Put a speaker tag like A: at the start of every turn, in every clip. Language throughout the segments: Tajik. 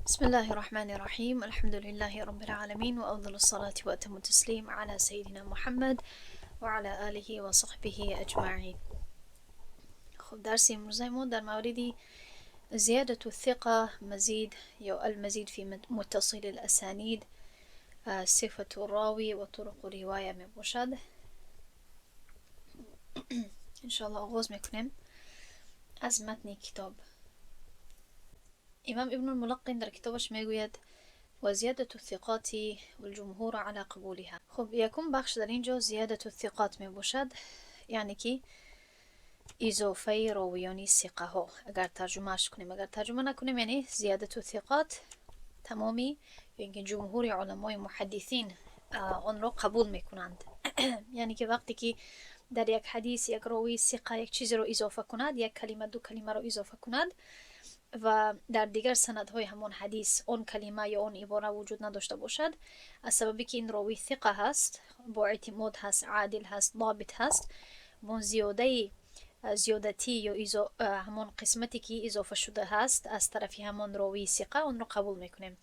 A: بسم الله الرحمن الرحيم، الحمد لله رب العالمين، وأفضل الصلاة وأتم التسليم على سيدنا محمد وعلى آله وصحبه أجمعين. خب، درس امروزه ما در مورد زيادة الثقة، مزيد یا المزيد في متصل الأسانيد، صفة الراوي وطرق الرواية می باشد. انشاءالله آغاز میکنیم از متن کتاب. امام ابن الملقن در کتابش میگوید: وزيادة الثقات والجمهور على قبولها. خب، یکم بخش در اینجا زیادة الثقات می باشد، یعنی که اضافه راویانی ثقه ها اگر ترجمهش کنیم. اگر ترجمه نکنیم، یعنی زیادة الثقات تمامی یا اینکه جمهور علمای محدثین آن را قبول میکنند، یعنی که وقتی که در یک حدیث یک راوی ثقه یک چیزی رو اضافه کند، یک کلمه، دو کلمه رو اضافه کند و در دیگر سندهای همان حدیث آن کلمه یا آن عباره وجود نداشته باشد، از سببی که این راوی ثقه هست، با اعتماد هست، عادل هست، ضابط هست، با زیاده زیادتی یا همان قسمتی که اضافه شده هست از طرف همان راوی ثقه، آن را قبول میکنیم.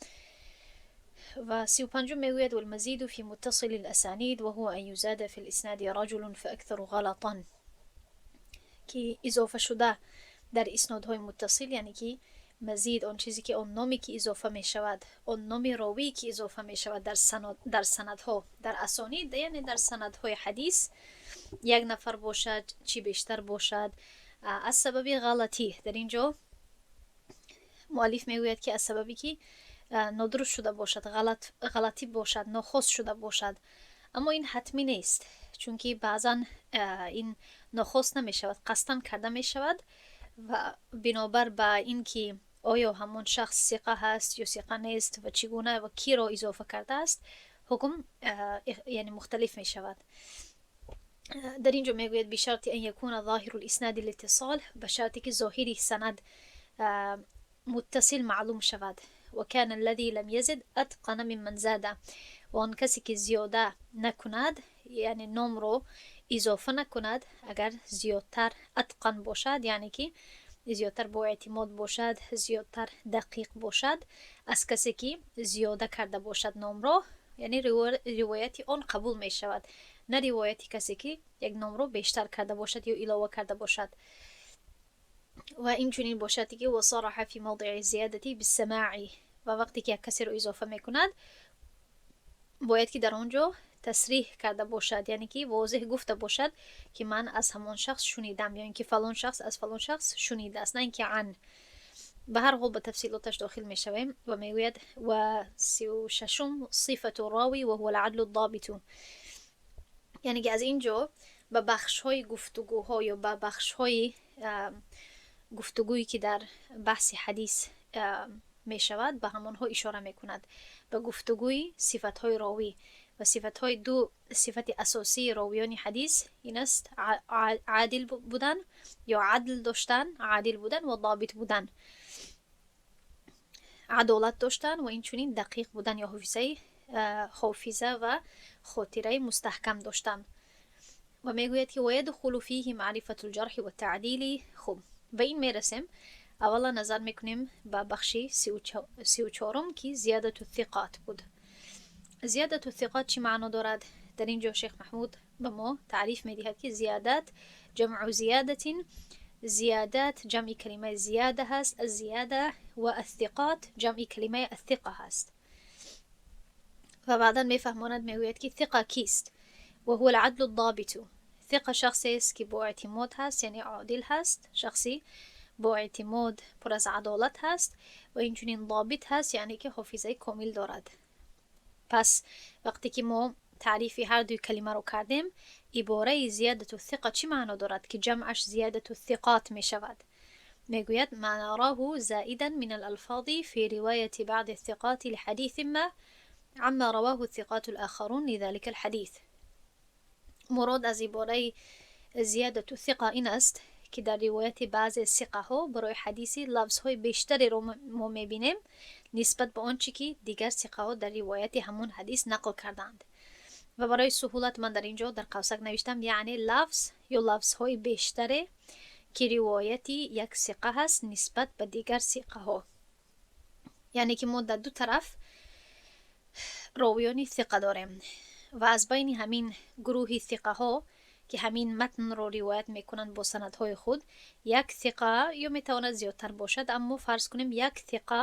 A: و 35 میگوید: والمزيد في متصل الأسانيد وهو أن يزاد في الإسناد رجل فأكثر غلطا. که اضافه شده در اسنادهای متصل، یعنی که مزید، آن چیزی که آن نامی که اضافه می شود، آن نام راوی که اضافه می شود در سند، در سندها، در اسانید، یعنی در سندهای حدیث، یک نفر باشد چی بیشتر باشد، از سبب غلطی، در اینجا مؤلف میگوید که از سببی که نادرست شده باشد، غلطی باشد، ناخواست شده باشد. اما این حتمی نیست، چون که بعضا این ناخواست نمی شود، قصدا کرده می شود و بنابر به اینکه آیا همان شخص ثقه هست یا ثقه نیست و چگونه و کی را اضافه کرده است، حکم یعنی مختلف می شود. در اینجا میگوید: بشرط ان يكون ظاهر الاسناد الاتصال، به شرطی که ظاهری سند متصل معلوم شود. وكان الذي لم يزد اتقن ممن زاد، و آن کسی که زیاده نکند، یعنی نام رو اضافه نکند، اگر زیادتر اتقن باشد، یعنی که زیادتر با اعتماد باشد، زیادتر دقیق باشد از کسی که زیاده کرده باشد نام را، یعنی روایت آن قبول می شود، نه روایت کسی که یک نام رو بیشتر کرده باشد یا علاوه کرده باشد. و این چنین باشد که وصرح في موضع الزيادة بالسماع، و وقتی که یک کسی رو اضافه میکند، باید که در آنجا تصریح کرده باشد، یعنی که واضح گفته باشد که من از همان شخص شنیدم یا اینکه فلان شخص از فلان شخص شنیده است، نه اینکه عن. به هر حال به تفصیلاتش داخل میشویم. و میگوید و 36م صفة الراوي وهو العدل الضابط، یعنی که از اینجا به بخش های گفتگوها یا به بخش های گفتگویی که در بحث حدیث می شود، به همانها اشاره می کند، به گفتگوی صفت های راوی. و صفت های دو صفت اساسی راویان حدیث این است: عادل بودن یا عدل داشتن، عادل بودن و ضابط بودن، عدالت داشتن و اینچنین دقیق بودن یا حافظه و خاطره مستحکم داشتن. و میگوید که ويدخل فيه معرفة الجرح والتعديل. خب، به این میرسیم. اولا نظر میکنیم به بخش 34م که زیادة الثقات بود. زیادة الثقات چی معنا دارد؟ در اینجا شیخ محمود به ما تعریف میدهد که زیادت جمع زيادة، زیادت جمع کلمه زیاده هست، الزیاده، و الثقات جمع کلمه الثقه هست. و بعدا میفهماند، میگوید که ثقه کیست؟ وهو العدل الضابط. ثقه شخصی است که با اعتماد هست، یعنی عادل هست، شخصی با اعتماد، پر از عدالت هست و اینچنین ضابط هست، یعنی که حافظه کامل دارد. پس وقتی که ما تعریف هر دوی کلمه رو کردیم، عباره زیادة الثقه چی معنا دارد که جمعش زیادة الثقات می شود؟ میگوید: ما نراه زائدا من الألفاظ في رواية بعض الثقات لحديث ما عما رواه الثقات الآخرون لذلك الحديث. مراد از عباره زیادة الثقه این است که در روایت بعض ثقه ها برای حدیثی لفظ های بیشتری رو ما میبینیم نسبت به آنچه که دیگر ثقه ها در روایت همون حدیث نقل کردند. و برای سهولت من در اینجا در قوسک نوشتم، یعنی لفظ یا لفظ های بیشتری که روایتی یک ثقه هست نسبت به دیگر ثقه ها. Яъне ки мо дар ду тараф ровиёни сиқа дорем ва аз байни ҳамин гурӯҳи сиқаҳо, ки ҳамин матнро ривоят мекунанд бо санадҳои худ, як сиқа ё метавонад зиёдтар бошад, аммо фарз кунем, як сиқа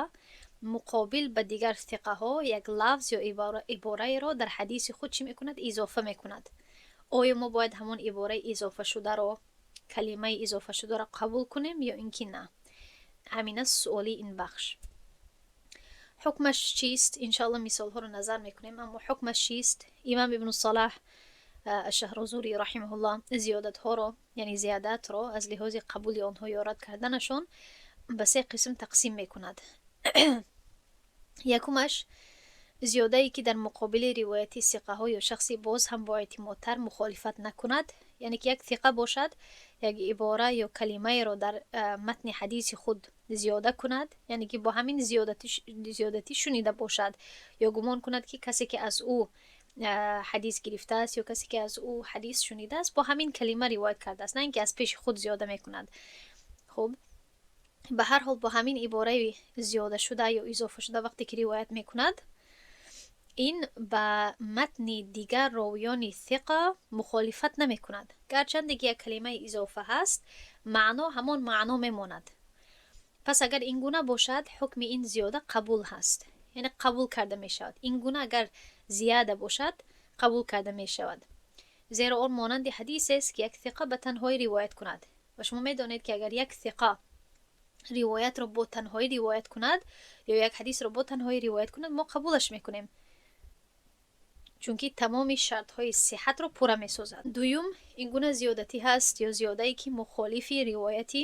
A: муқобил ба дигар сиқаҳо як лафз ё ибораеро дар ҳадиси худ чӣ мекунад? Изофа мекунад. Оё мо бояд ҳамон ибораи изофашударо, калимаи изофашударо қабул кунем ё ин ки на? Ҳамин аст суоли ин бахш. Ҳукмаш чист? Иншоалло, мисолҳоро назар мекунем, аммо ҳукмаш чист? Имам Ибну Салаҳ Ашшаҳрозурӣ раҳимаҳуллоҳ зиёдатҳоро, яъне зиёдатро, аз лиҳози қабули онҳо ё рад карданашон ба се қисм тақсим мекунад. Якумаш, зиёдае ки дар муқобили ривояти сиқаҳо ё шахси боз ҳам боэътимодтар мухолифат накунад, яъне ки як сиқа бошад, як ибора ё калимаеро дар матни ҳадиси худ зиёда кунад, яъне ки бо ҳамин зиёдатӣ шунида бошад ё гумон кунад, ки касе ки аз ӯ ҳадис гирифтааст ё касе ки аз ӯ ҳадис шунидааст, бо ҳамин калима ривоят кардааст, на ин ки аз пеши худ зиёда мекунад. Хуб, ба ҳар ҳол, бо ҳамин ибораи зиёдашуда ё изофашуда вақте ки ривоят мекунад, ин ба матни дигар ровиёни сиқа мухолифат намекунад. Гарчанде ки як калимаи изофа ҳаст, маъно ҳамон маъно мемонад. Пас агар ин гуна бошад, ҳукми ин зиёда қабул ҳаст, яъне қабул карда мешавад. Ин гуна агар зияда бошад, қабул карда мешавад, зеро он монанди ҳадисест, ки як сиқа ба танҳоӣ ривоят кунад. Ва шумо медонед, ки агар як сиқа ривоятро бо танҳоӣ ривоят кунад ё як ҳадисро бо танҳоӣ ривоят кунад, мо қабулаш мекунем, чунки тамоми шартҳои сиҳатро пурра месозад. Дуюм, ин гуна зиёдатӣ ҳаст ё зиёдае, ки мухолифи ривояти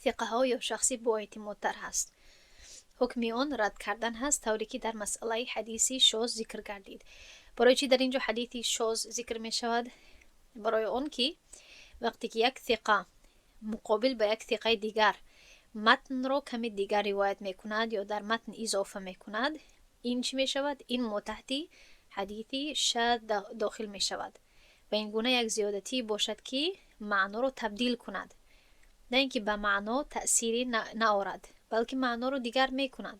A: сиқаҳо ё шахси боэътимодтар ҳаст. Ҳукми он рад кардан ҳаст, тавре ки дар масъалаи ҳадиси шоз зикр гардид. Барои чӣ дар ин ҷо ҳадиси шоз зикр мешавад? Барои он ки вақте ки як сиқа муқобил ба як сиқаи дигар матнро каме дигар ривоят мекунад ё дар матн изофа мекунад, ин чӣ мешавад? Ин мо таҳти ҳадиси шад дохил мешавад. Ва ин гуна як зиёдатӣ бошад, ки маъноро табдил кунад, на ин ки ба маъно таъсире наорад, балки маъноро дигар мекунад,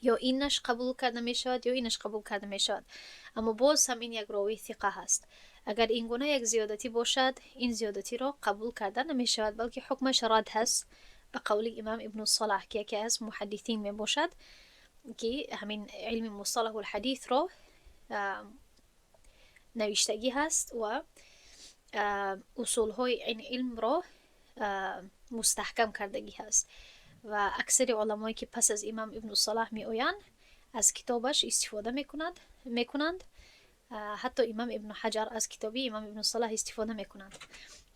A: ё инаш қабул карда мешавад, ё инаш қабул карда мешавад, аммо боз ҳам ин як ровии сиқа ҳаст. Агар ин гуна як зиёдатӣ бошад, ин зиёдатиро қабул карда намешавад, балки ҳукмаш рад ҳаст, ба қавли имам Ибну Салаҳ, ки яке аз муҳаддисин мебошад, ки ҳамин илми мусталаҳулҳадисро навиштагӣ ҳаст ва усулҳои ин илмро мустаҳкам кардагӣ ҳаст ва аксари уламое, ки пас аз имам Ибну Салаҳ меоянд, аз китобаш истифода мекунанд. Ҳатто имам Ибну Ҳаҷар аз китоби имам Ибну Салаҳ истифода мекунанд,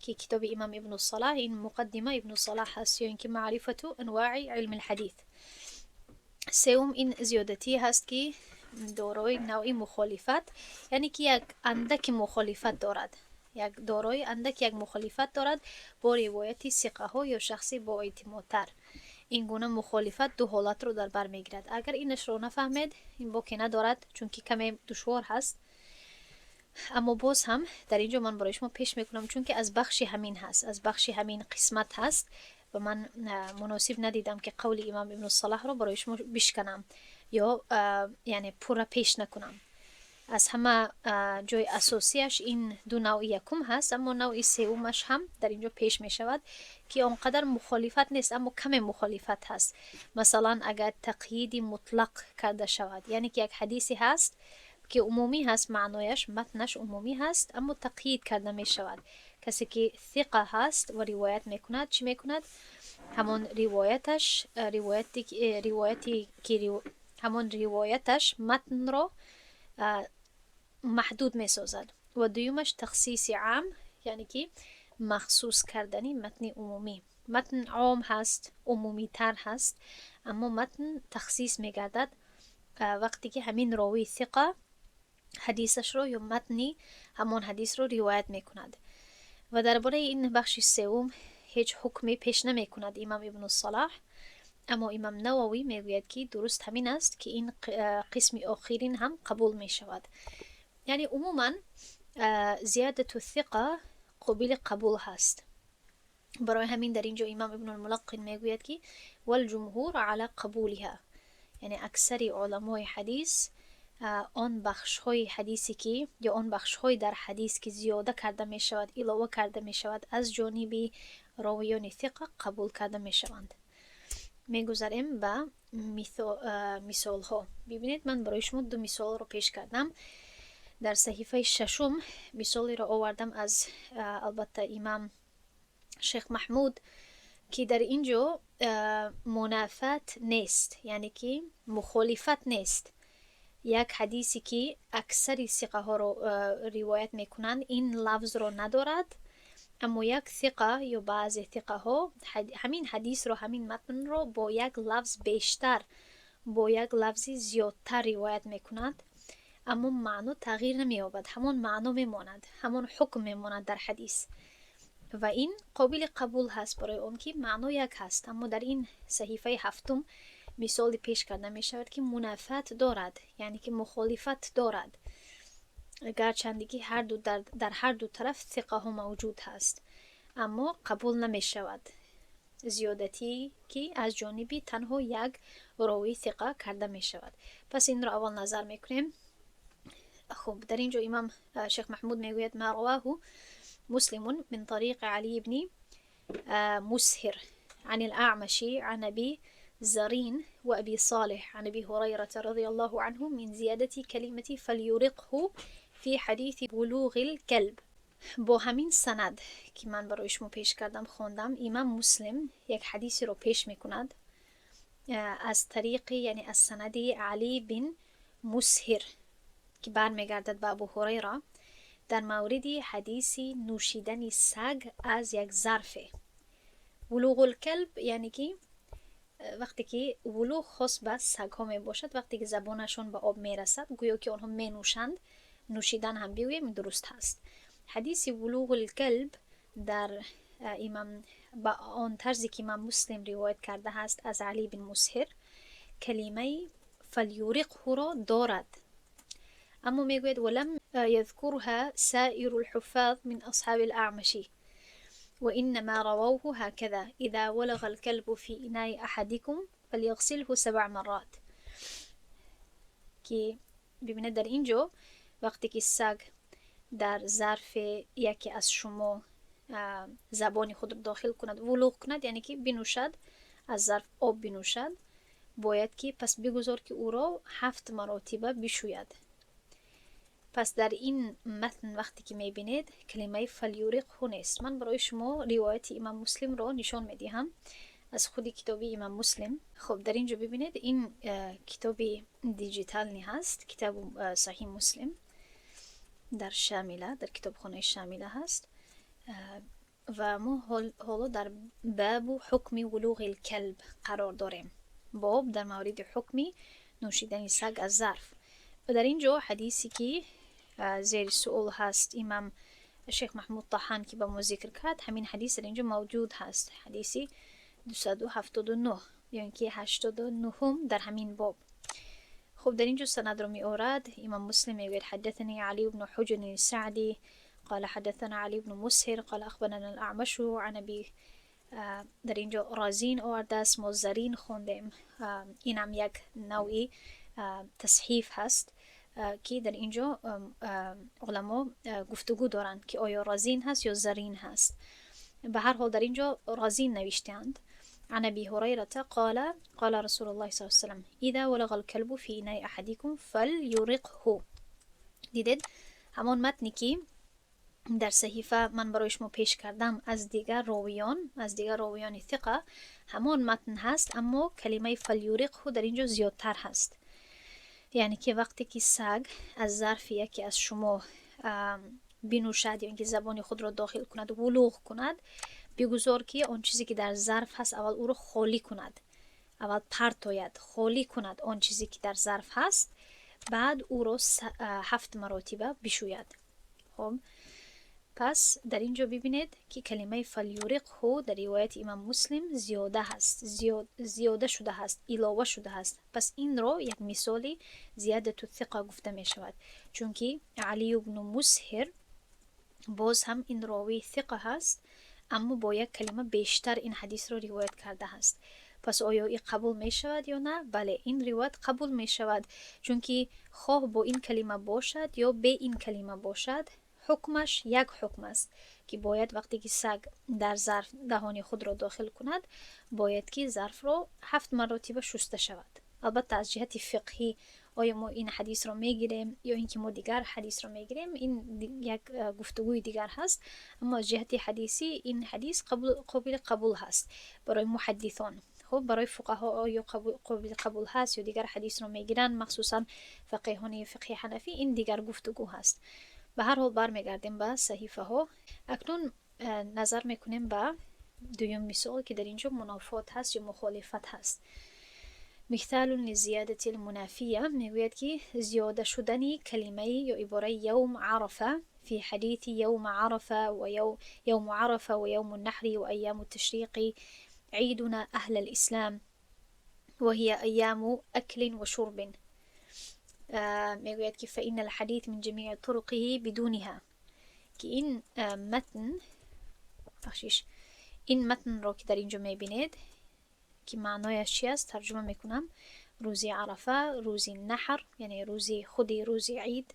A: ки китоби имам Ибну Салаҳ ин Муқаддима Ибну Салаҳ ҳаст ё ин ки Маърифату анваи илми лҳадис. Сеюм, ин зиёдатӣ ҳаст, ки дорои навъи мухолифат, яъне ки як андаки мухолифат дорад, як дорои андак як мухолифат дорад бо ривояти сиқаҳо ё шахси боэътимодтар. Ин гуна мухолифат ду ҳолатро дар бар мегирад. Агар инашро нафаҳмед, ин боке надорад, чунки каме душвор ҳаст, аммо боз ҳам дар ин ҷо ман барои шумо пеш мекунам, чунки аз бахши ҳамин ҳаст, аз бахши ҳамин қисмат ҳаст ва ман муносиб надидам, ки қавли имам Ибну Салаҳро барои шумо бишканам ё яъне пурра пеш накунам. Аз ҳама ҷои асосияш ин ду навъи якум ҳаст, аммо навъи сеумаш ҳам дар ин ҷо пеш мешавад, ки он қадар мухолифат нест, аммо каме мухолифат ҳаст. Масалан, агар тақйиди мутлақ карда шавад, яъне ки як ҳадисе ҳаст, ки умумӣ ҳаст маънояш, матнаш умумӣ ҳаст, аммо тақйид карда мешавад. Касе ки сиқа ҳаст ва ривоят мекунад, чӣ мекунад? Ҳамон ривояташ, ривояти ки ҳамон ривояташ матнро маҳдуд месозад. Ва дуюмаш, тахсиси ам, яъне ки махсус кардани матни умумӣ. Матн ом ҳаст, умумитар ҳаст, аммо матн тахсис мегардад, вақте ки ҳамин ровии сиқа ҳадисашро ё матни ҳамон ҳадисро ривоят мекунад. Ва дар бораи ин бахши сеюм ҳеҷ ҳукме пеш намекунад имам Ибну Салаҳ, аммо имам Нававӣ мегӯяд, ки дуруст ҳамин аст, ки ин қисми охирин ҳам қабул мешавад. Яъне умуман зиёдату сиқа қобили қабул ҳаст. Барои ҳамин дар ин ҷо имам Ибнулмулаққин мегӯяд, ки والجمهور على قبولها, яъне аксари уламои ҳадис он бахшҳои ҳадисе ки ё он бахшҳои дар ҳадис, ки зиёда карда мешавад, илова карда мешавад, аз ҷониби ровиёни сиқа қабул карда мешаванд. Мегузарем ба мисолҳо. Бибинед, ман барои шумо ду мисолро пеш кардам. Дар саҳифаи шашум мисолеро овардам аз, албатта, имам Шех Маҳмуд, ки дар ин ҷо мунофат нест, яъне ки мухолифат нест. Як ҳадисе, ки аксари сиқаҳоро ривоят мекунанд, ин лафзро надорад, аммо як сиқа ё баъзе сиқаҳо ҳамин ҳадисро, ҳамин матнро бо як лафз бештар, бо як лафзи зиёдтар ривоят мекунанд, аммо маъно тағйир намеёбад, ҳамон маъно мемонад, ҳамон ҳукм мемонад дар ҳадис ва ин қобили қабул ҳаст, барои он ки маъно як ҳаст. Аммо дар ин саҳифаи ҳафтум мисоли пеш карда мешавад, ки мунофат дорад, яъне ки мухолифат дорад, гарчанде ки ҳарду дар ҳар ду тараф сиқаҳо мавҷуд ҳаст, аммо қабул намешавад зиёдатӣ, ки аз ҷониби танҳо як ровии сиқа карда мешавад. Пас инро аввал назар мекунем. Хуб, дар ин ҷо имам Шех Маҳмуд мегӯяд: ما رواه مسلم من طريق علي بن مسهر عن الأعمش عن أبي زرين وأبي صالح عن أبي هريرة رضي الله عنه من زيادة كلمة فليرقه في حديث ولوغ الكلب. Бо ҳамин санад, ки ман барои шумо пеш кардам, хондам, имам Муслим як ҳадисеро пеш мекунад аз тариқи, яъне аз санади Алӣ бин Мусҳир, ки бармегардад ба Абу Ҳурайра, дар мавриди ҳадиси нӯшидани саг аз як зарфе. ولوغ الكلب, яъне ки вақте ки ولوغ хос ба сагҳо мебошад, вақте ки забонашон ба об мерасад, гӯё ки онҳо менӯшанд, нӯшидан ҳам бигӯем, дуруст ҳаст. Ҳадиси ولوغ الكلب дар имам ба он тарзе, ки имам Муслим ривоят карда ҳаст аз Алӣ бин Мусҳир, калимаи فليرقه ро дорад, аммо мегӯяд: ولم يذكرها سائر الحفاظ من أصحاب الأعمش وإنما رووه هكذا: إذا ولغ الكلب في إناء أحدكم فليغسله سبع مرات. Ки бибинед, дар ин ҷо вақте ки саг дар зарфи яке аз шумо забони худро дохил кунад, ولوغ кунад, яъне ки бинӯшад, аз зарф об бинӯшад, бояд ки пас бигузор, ки ӯро ҳафт маротиба бишӯяд. Пас дар ин матн, вақте ки мебинед, калимаи فليرقه нест. Ман барои шумо ривояти имам Муслимро нишон медиҳам аз худи китоби имам Муслим. Хуб, дар ин ҷо бибинед, ин китоби диджитални ҳаст, китобу Саҳи Муслим дар Шамила, дар китобхонаи Шамила ҳаст ва мо ҳоло дар باب حكم ولوغ الكلب қарор дорем, боб дар мавриди ҳукми нӯшидани саг аз зарф. Ва дар ин ҷо ҳадисе, ки зери суол ҳаст, имам Шех Маҳмуд Таҳан ки ба мо зикр кард, ҳамин ҳадис дар ин ҷо мавҷуд ҳаст, ҳадиси 279 ё ин ки 89-ум дар ҳамин боб. Хуб, дар ин ҷо санадро меорад имам Муслим, мегӯяд: حدثني علي بن حجر السعدي قال حدثنا علي بن مسهر قال أخبرنا الأعمش عن أبي. Дар ин ҷо رزين овардааст, мо زرين хондем. Инам як навъи تصحیف ҳаст, ки дар ин ҷо уламо гуфтугӯ доранд, ки оё رزين ҳаст ё زرين ҳаст. Ба ҳар ҳол, дар ин ҷо رزين навиштаанд. عن أبي هريرة قال: قال رسول الله صلى الله عليه وسلم: إذا ولغ الكلب في إناء أحدكم فليرقه. Дидед, ҳамон матне, ки дар саҳифа ман барои шумо пеш кардам аз дигар ровиён, аз дигар ровиёни сиқа, ҳамон матн ҳаст, аммо калимаи فليرقه дар ин ҷо зиёдтар ҳаст, яъне ки вақте ки саг аз зарфи яке аз шумо бинӯшад ё ин ки забони худро дохил кунад, ولوغ кунад, бигузор, ки он чизе, ки дар зарф ҳаст, аввал ӯро холӣ кунад, аввал партояд, холӣ кунад он чизе, ки дар зарф ҳаст, баъд ӯро ҳафт маротиба бишӯяд. Хуб, пас дар ин ҷо бибинед, ки калимаи فليرقه дар ривояти имам Муслим зиёда ҳаст, зиёда шуда ҳаст, илова шуда ҳаст. Пас инро як мисоли زيادة الثقة гуфта мешавад, чунки Алию бну Мусҳир боз ҳам ин ровии сиқа ҳаст. аммо бо як калима бештар ин ҳадисро ривоят кардааст. Пас оё ин қабул мешавад ё на? Бале, ин ривоят қабул мешавад, чунки хоҳ бо ин калима бошад ё бе ин калима бошад, ҳукмаш як ҳукм аст, ки бояд вақте ки саг дар зарф даҳони худро дохил кунад, бояд ки зарфро ҳафт маротиба шуста шавад. Албатта, аз ҷиҳати фиқҳӣ оё мо ин ҳадисро мегирем ё ин ки мо дигар ҳадисро мегирем, ин як гуфтугӯи дигар ҳаст, аммо аз ҷиҳати ҳадисӣ ин ҳадис қобили қабул ҳаст барои муҳаддисон. Хуб, барои фуқаҳо оё қобили қабул ҳаст ё дигар ҳадисро мегиранд, махсусан фақеҳони фиқҳи ҳанафӣ, ин дигар гуфтугӯ ҳаст. Ба ҳар ҳол, бармегардем ба саҳифаҳо. Акнун назар мекунем ба дуюм мисол, ки дар ин ҷо мунофот ҳаст ё мухолифат ҳаст. مثال للزيادة المنافية. Мегӯяд, ки зиёда шудани калимаи ё ибораи يوم عرفة في حديث يوم عرفة ويوم عرفة ويوم النحر وأيام التشريق عيدنا أهل الإسلام وهي أيام أكل وشرب. Мегӯяд, ки فإن الحديث من جميع طرقه بدونها, ки ин матн, бахшиш, ин матнро, ки дар ин ҷо мебинед, ки маънояш чи аст, тарҷума мекунам: рӯзи Арафа, рӯзи Наҳр, яъне рӯзи худи рӯзи ид,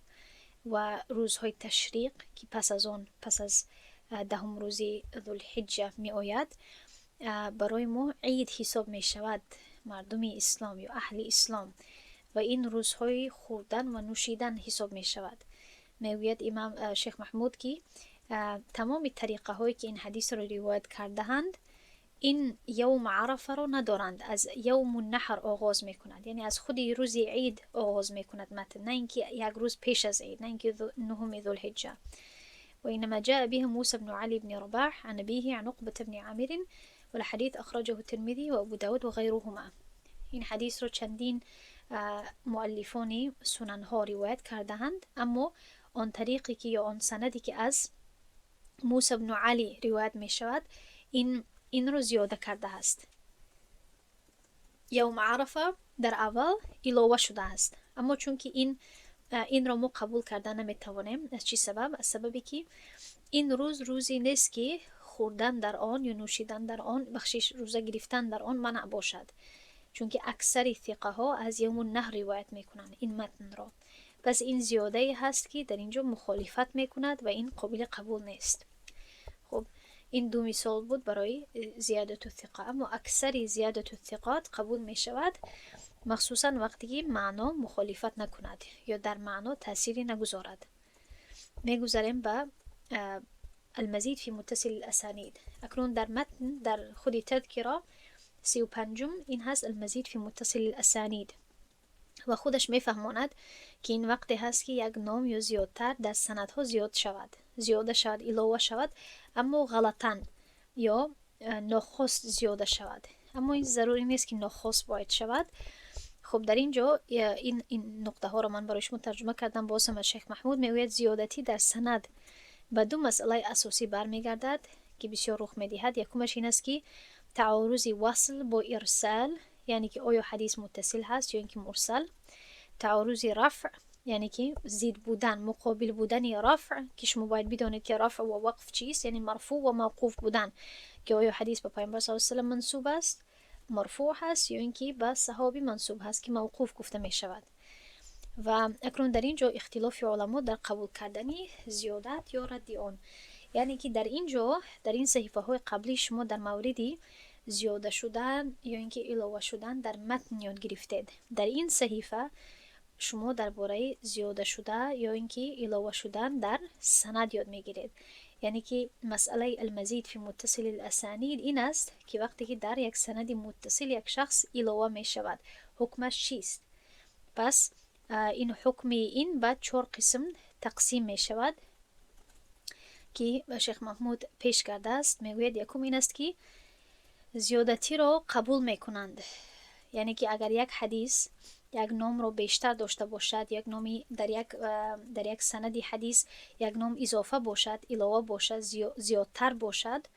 A: ва рӯзҳои ташриқ, ки пас аз он, пас аз 10-ум рӯзи Зулҳиҷҷа меояд, барои мо ид ҳисоб мешавад, мардуми ислом ё аҳли ислом, ва ин рӯзҳои хӯрдан ва нӯшидан ҳисоб мешавад. Мегӯяд имам Шех Маҳмуд, ки тамоми тариқаҳое, ки ин ҳадисро ривоят кардаанд, ин يوم عرفة ро надоранд. Аз يوم النحر оғоз мекунад, яъне аз худи рӯзи ид оғоз мекунад матн, на ин ки як рӯз пеш аз ид, на ин ки нуҳуми Зулҳиҷҷа. وإنما جاء به موسى بن علي بن رباح عن أبيه عن عقبة بن عامر والحديث أخرجه الترمذي وأبو داود وغيرهما. این حدیث رو چندین مؤلفانی سننها روایت کردهاند، اما آن طریقی که یا آن سندی که از موسی بن علی روایت می شود، این رو زیاده کرده است. يوم عرفة در اول илова шуда аст, аммо чунки инро мо қабул карда наметавонем. Аз чӣ сабаб? Аз сабабе ки ин рӯз рӯзе нест, ки хӯрдан дар он ё нӯшидан дар он, бахшиш, рӯза гирифтан дар он манъ бошад, чунки аксари сиқаҳо аз يوم النحر ривоят мекунанд ин матнро. Пас ин зиёдае ҳаст, ки дар ин ҷо мухолифат мекунад ва ин қобили қабул нест. Хуб, ин ду мисол буд барои زيادة الثقة. Аммо аксари زيادة الثقات қабул мешавад, махсусан вақте ки маъно мухолифат накунад ё дар маъно таъсире нагузорад. Мегузарем ба المزيد في متصل الأسانيد. Акнун дар матн, дар худи тадкира, 35-ум ин ҳаст: المزيد في متصل الأسانيد. Ва худаш мефаҳмонад, ки ин вақте ҳаст, ки як ном ё зиёдтар дар санадҳо зиёд шавад, зиёда шавад, илова шавад, аммо ғалатан ё нохост зиёда шавад. Аммо ин зарурӣ нест, ки нохост бояд шавад. Хуб, дар ин ҷо ин нуқтаҳоро ман барои шумо тарҷума кардам боз ҳам аз Шейх Маҳмуд. Мегӯяд: зиёдатӣ дар санад ба ду масъалаи асосӣ бармегардад, ки бисёр рух медиҳад. Якумаш ин аст, ки таъорузи васл бо ирсал, яъне ки оё ҳадис муттасил ҳаст ё ин ки мурсал, таъорузи рафъ, яъне ки зид будан, муқобил будани рафъ, ки шумо бояд бидонед, ки рафъ ва вақф чист, яъне марфӯъ ва мавқуф будан, ки оё ҳадис ба Пайғамбар с салам мансуб аст, марфӯъ ҳаст, ё ин ки ба саҳобӣ мансуб ҳаст, ки мавқуф гуфта мешавад. Ва акнун дар ин ҷо ихтилофи уламо дар қабул кардани зиёдат ё радди он. Яъне ки дар ин ҷо, дар ин саҳифаҳои қаблӣ шумо дар мавриди зиёда шудан ё ин ки илова шудан дар матн ёд гирифтед. Дар ин саҳифа шумо дар бораи зиёда шуда ё ин ки илова шудан дар санад ёд мегиред. Яъне ки масъалаи المزيد في متصل الأسانيد ин аст, ки вақте ки дар як санади муттасил як шахс илова мешавад, ҳукмаш чист? Пас ин ҳукми ин ба чор қисм тақсим мешавад, ки Шех Маҳмуд пеш кардааст. Мегӯяд: якум ин аст, ки зиёдатиро қабул мекунанд, яъне ки агар як ҳадис як номро бештар дошта бошад, як номи дар як санади ҳадис як ном изофа бошад, илова бошад, зиёдтар бошад,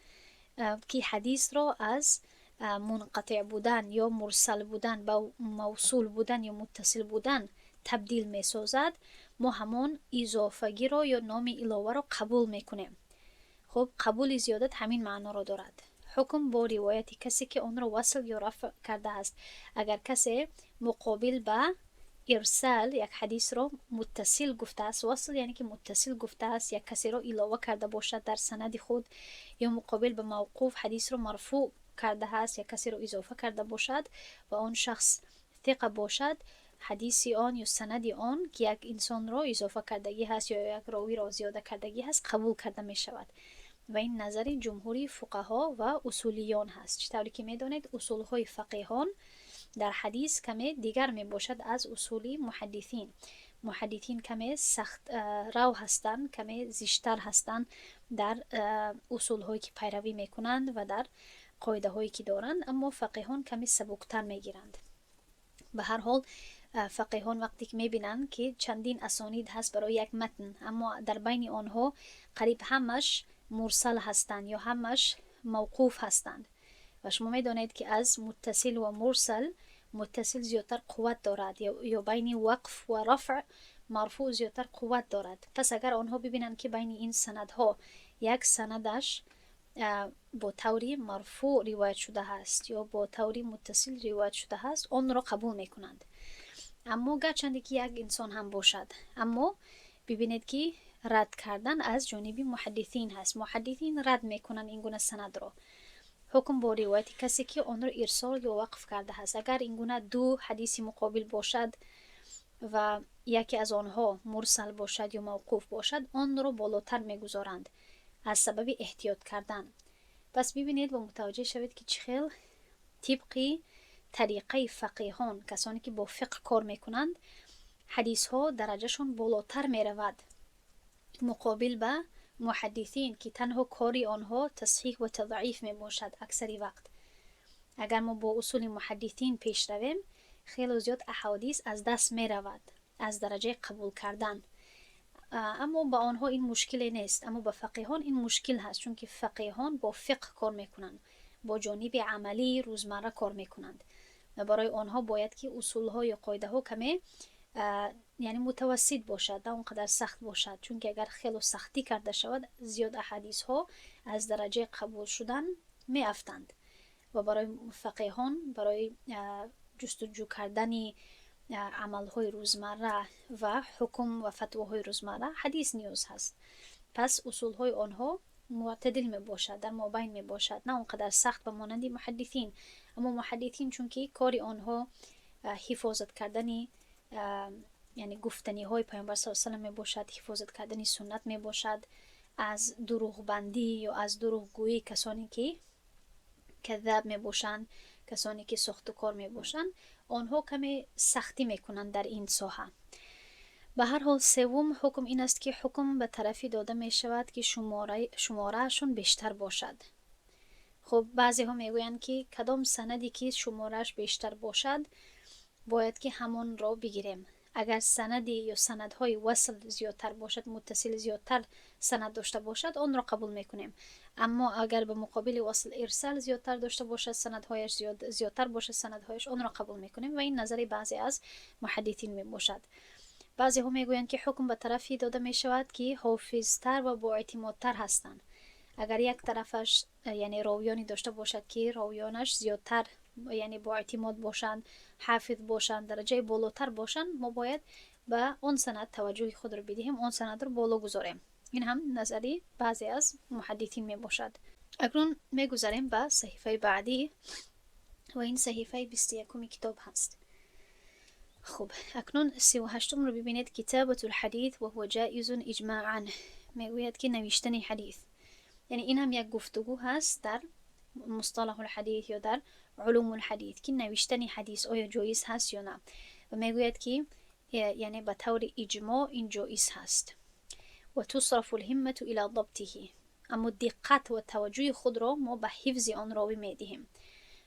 A: ки ҳадисро аз мунқатеъ будан ё мурсал будан ба мавсул будан ё муттасил будан табдил месозад, мо ҳамон изофагиро ё номи иловаро қабул мекунем. Хуб, қабули зиёдат ҳамин маъноро дорад: ҳукм бо ривояти касе, ки онро васл ё рафъ кардааст. Агар касе муқобил ба ирсал як ҳадисро муттасил гуфтааст, васл яъне ки муттасил гуфтааст, як касеро илова карда бошад дар санади худ, ё муқобил ба мавқуф ҳадисро марфӯъ кардааст, як касеро изофа карда бошад ва он шахс тиқа бошад, ҳадиси он ё санади он, ки як инсонро изофа кардагӣ ҳаст ё як ровиро зиёда кардагӣ ҳаст, қабул карда мешавад. Ва ин назари ҷумҳури фуқаҳо ва усулиён ҳаст. Чӣ тавре ки медонед, усулҳои фақеҳон дар ҳадис каме дигар мебошад аз усули муҳаддисин. Муҳаддисин каме сахт рав ҳастанд, каме зиштар ҳастанд дар усулҳое, ки пайравӣ мекунанд, ва дар қоидаҳое, ки доранд, аммо фақеҳон каме сабуктар мегиранд. Ба ҳар ҳол, фақеҳон вақте ки мебинанд, ки чандин асонид ҳаст барои як матн, аммо дар байни онҳо қариб ҳамаш мурсал ҳастанд ё ҳамаш мавқуф ҳастанд, ва шумо медонед, ки аз муттасил ва мурсал муттасил зиёдтар қувват дорад, ё байни вақф ва рафъ марфӯъ зиёдтар қувват дорад, пас агар онҳо бибинанд, ки байни ин санадҳо як санадаш бо таври марфӯъ ривоят шудааст ё бо таври муттасил ривоят шудааст, онро қабул мекунанд. Аммо гарчанде ки як инсон ҳам бошад. Аммо бибинед, ки рад кардан аз ҷониби муҳаддисин ҳаст. Муҳаддисин рад мекунанд ин гуна санадро. Ҳукм бо ривояти касе, ки онро ирсол ё вақф кардааст. Агар ин гуна ду ҳадиси муқобил бошад ва яке аз онҳо мурсал бошад ё мавқуф бошад, онро болотар мегузоранд аз сабаби эҳтиёт кардан. Пас бибинед ва мутаваҷҷеҳ шавед, ки чӣ хел тибқи тариқаи фақеҳон, касоне ки бо фиқҳ кор мекунанд, ҳадисҳо дараҷашон болотар меравад муқобил ба муҳаддисин, ки танҳо кори онҳо тасҳиҳ ва тазъиф мебошад аксари вақт. Агар мо бо усули муҳаддисин пеш равем, хело зиёд аҳодис аз даст меравад аз дараҷаи қабул кардан. Аммо ба онҳо ин мушкиле нест, аммо ба фақеҳон ин мушкил ҳаст, чунки фақеҳон бо фиқҳ кор мекунанд, бо ҷониби амалии рӯзмарра кор мекунанд ва барои онҳо бояд ки усулҳо ё қоидаҳо каме, яъне, мутавассит бошад, на он қадар сахт бошад, чунки агар хело сахтӣ карда шавад, зиёд аҳадисҳо аз дараҷаи қабул шудан меафтанд. Ва барои фақеҳон, барои ҷустуҷӯ кардани амалҳои рӯзмарра ва ҳукм ва фатвоҳои рӯзмарра ҳадис ниёз ҳаст. Пас усулҳои онҳо мӯътадил мебошад, дар мобайн мебошад, на он қадар сахт ба монанди муҳаддисин. Аммо муҳаддисин, чунки кори онҳо ҳифозат кардани, яъне, гуфтаниҳои Паёмбар с салам мебошад, ҳифозат кардани суннат мебошад аз дурӯғбандӣ ё аз дурӯғгӯии касоне, ки каззаб мебошанд, касоне ки сохтукор мебошанд, онҳо каме сахтӣ мекунанд дар ин соҳа. Ба ҳар ҳол, севум ҳукм ин аст, ки ҳукм ба тарафе дода мешавад, ки шумораашон бештар бошад. Хуб, баъзеҳо мегӯянд, ки кадом санаде ки шуморааш бештар бошад, бояд ки ҳамонро бигирем. Агар санади ё санадҳои васл зиёдтар бошад, муттасил зиёдтар санад дошта бошад, онро қабул мекунем. Аммо агар ба муқобили васл ирсал зиёдтар дошта бошад, санадҳояш зиёдтар бошад санадҳояш, онро қабул мекунем. Ва ин назари баъзе аз муҳаддисин мебошад. Баъзеҳо мегӯянд, ки ҳукм ба тарафе дода мешавад, ки ҳофизтар ва боэътимодтар ҳастанд. Агар як тарафаш, яъне, ровиёне дошта бошад, ки ровиёнаш зиёдтар, яъне, боэътимод бошанд, ҳафиз бошанд, дараҷаи болотар бошанд, мо бояд ба он санад таваҷҷӯҳи худро бидиҳем, он санадро боло гузорем. Ин ҳам назари баъзе аз муҳаддисин мебошад. Акнун мегузарем ба саҳифаи баъдӣ ва ин саҳифаи 21-уми китоб ҳаст. Хуб, акнун 38-умро бибинед. كتابة الحديث وهو جائز إجماعا. мегӯяд, ки навиштани ҳадис, яъне, ин ҳам як гуфтугӯ ҳаст дар مصطلح الحديث ё дар علوم الحديث, ки навиштани ҳадис оё ҷоиз ҳаст ё на. Ва мегӯяд, ки, яъне, ба таври иҷмоъ ин ҷоиз ҳаст. وتصرف الهمة إلى ضبطه. Аммо диққат ва таваҷҷӯҳи худро мо ба ҳифзи он ровӣ медиҳем.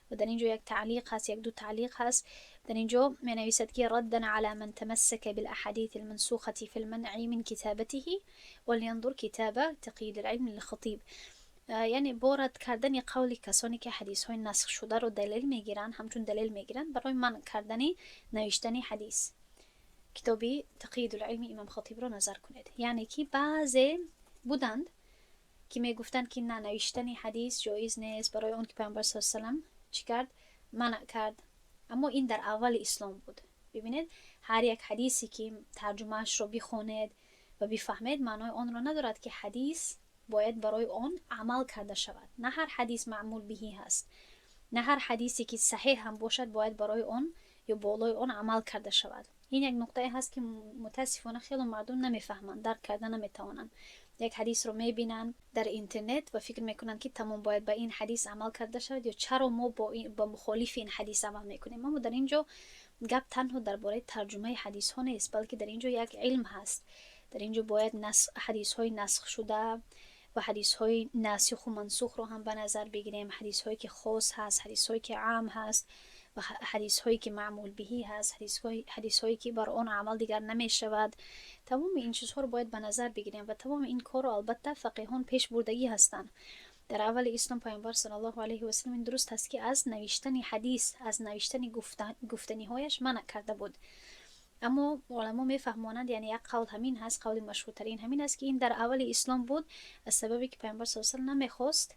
A: Ва дар ин ҷо як таълиқ ҳаст, як ду таълиқ ҳаст. Дар ин ҷо менависад, ки ردا على من تمسك بالأحاديث المنسوخة في المنع من كتابته ولينظر كتاب تقييد العلم للخطيب. Яъне, бо рад кардани қавли касоне, ки ҳадисҳои насхшударо далел мегиранд, ҳамчун далел мегиранд барои манъ кардани навиштани ҳадис, китоби Тақйидулилми имом Хатибро назар кунед. Яъне ки баъзе буданд. ки мегуфтанд, ки на, навиштани ҳадис ҷоиз нест, барои он ки Пайғамбар с салам чӣ кард? Манъ кард. Аммо ин дар аввали ислом буд. Бибинед, ҳар як ҳадисе ки тарҷумаашро бихонед ва бифаҳмед, маънои онро надорад, ки ҳадис бояд барои он амал карда шавад. На ҳар ҳадис маъмул биҳӣ ҳаст, на ҳар ҳадисе ки саҳеҳ ҳам бошад, бояд барои он ё болои он амал карда шавад. Ин як нуқтае ҳаст, ки мутаассифона хело мардум намефаҳманд, дарк карда наметавонанд. Як ҳадисро мебинанд дар интернет ва фикр мекунанд, ки тамом, бояд ба ин ҳадис амал карда шавад ё чаро мо ба мухолифи ин ҳадис амал мекунем. Аммо дар ин ҷо гап танҳо дар бораи тарҷумаи ҳадисҳо нест, балки дар ин ҷо як илм ҳаст. Дар ин ҷо бояд ҳадисҳои насхшуда ва ҳадисҳои насиху мансухро ҳам ба назар бигирем, ҳадисҳое ки хос ҳаст, ҳадисҳое ки ам ҳаст ва ҳадисҳое ки маъмул биҳӣ ҳаст, ҳадисҳое ки бар он амал дигар намешавад. Тамоми ин чизҳоро бояд ба назар бигирем ва тамоми ин корро албатта фақиҳон пешбурдагӣ ҳастанд. Дар аввали ислом Пайғамбар саллаллоҳу алайҳи васалам, ин дуруст аст, ки аз навиштани ҳадис, аз навиштани гуфтаниҳояш манъ карда буд. Аммо уламо мефаҳмонанд, яъне як қавл ҳамин ҳаст, қавли машҳуртарин ҳамин аст, ки ин дар аввали ислом буд, аз сабабе ки Пайғамбар с салам намехост,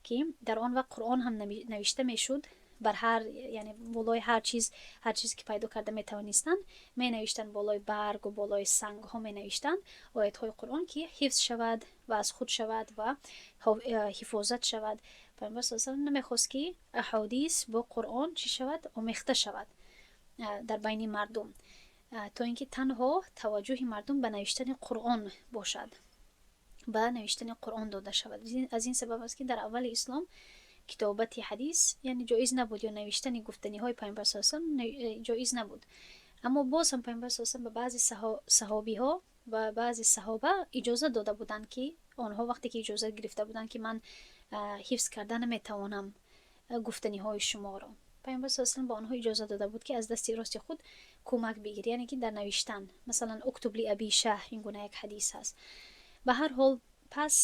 A: ки дар он вақт Қуръон ҳам навишта мешуд бар ҳар, яъне болои ҳар чиз. Ҳар чизе ки пайдо карда метавонистанд, менавиштанд, болои баргу болои сангҳо менавиштанд оятҳои Қуръон, ки ҳифз шавад ва аз худ шавад ва ҳифозат шавад. Пайғамбар с салам намехост, ки аҳодис бо Қуръон чӣ шавад? Омехта шавад дар байни мардум, то ин ки танҳо таваҷҷӯҳи мардум ба навиштани Қуръон бошад, ба навиштани Қуръон дода шавад. Аз ин сабаб аст, ки дар аввали ислом китобати ҳадис, яъне, ҷоиз набуд ё навиштани гуфтаниҳои Пайғамбар с салам ҷоиз набуд. Аммо боз ҳам Пайғамбар с салам ба баъзе саҳобиҳо ва баъзе саҳоба иҷозат дода буданд, ки онҳо вақте ки иҷозат гирифта буданд, ки ман ҳифз карда наметавонам гуфтаниҳои шуморо, Пайғамбар с салам ба онҳо иҷозат дода буд, ки аз дасти рости худ кӯмак бигир, яъне ки дар навиштан, масалан, اكتب لأبي شاه, ин гуна як ҳадис ҳаст. Ба ҳар ҳол, пас